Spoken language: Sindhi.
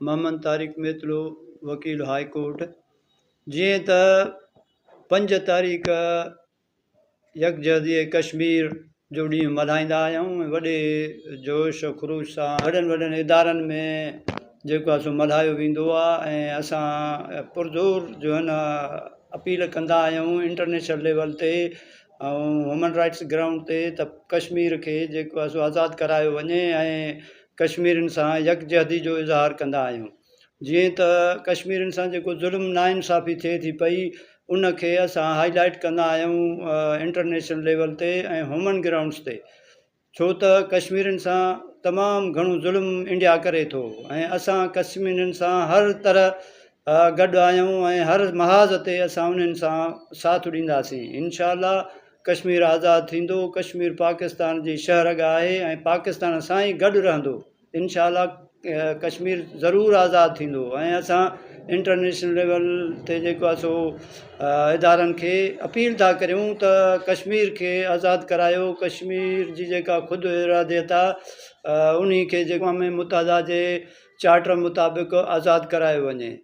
محمد طارق ميتلو وڪيل هاء ڪورٽ جيئن ته پنج تاريخ يڪجهتي ڪشمير جو ڏينهن ملهائيندا آهيون ۽ وڏي جوش و خروش سان وڏن وڏن ادارن ۾ جيڪو آهي سو ملهايو ويندو آهي ۽ اسان پرزور جو آهي نه اپيل ڪندا آهيون انٽرنيشنل ليول تي ۽ هيومن رائٽس گرائونڊ تي ته ڪشمير کي جيڪو آهي سو آزاد ڪرايو وڃي ۽ ڪشميرين سان يڪجهتي جو اظهار ڪندا آهيون جيئن ته ڪشميرين سان جيڪو ظلم ناانصافي ٿئي ٿي پئي ان کي اسان هائي لائيٽ ڪندا آهيون انٽرنيشنل ليول تي ۽ هيومن گرائونڊس تي ڇو ته ڪشميرين سان تمام گهڻو ظلم انڊيا ڪري ٿو ۽ اسان ڪشميرين سان هر طرح گڏ آهيون ۽ هر محاذ تي اسان انهن سان ساٿ ڏينداسين انشاء الله ڪشمير آزاد ٿيندو ڪشمير پاڪستان جي شهرڳ آهي ۽ پاڪستان سان ئي گڏ رهندو. انشاء الله ڪشمير ضرور آزاد ٿيندو ۽ اسان انٽرنيشنل ليول تي جيڪو آهي سو ادارن کي اپيل ٿا ڪريون ته ڪشمير کي آزاد ڪرايو ڪشمير جي جيڪا خود اراديت آهي انهي کي اقوام متحده جي چارٽر مطابق آزاد ڪرايو وڃي.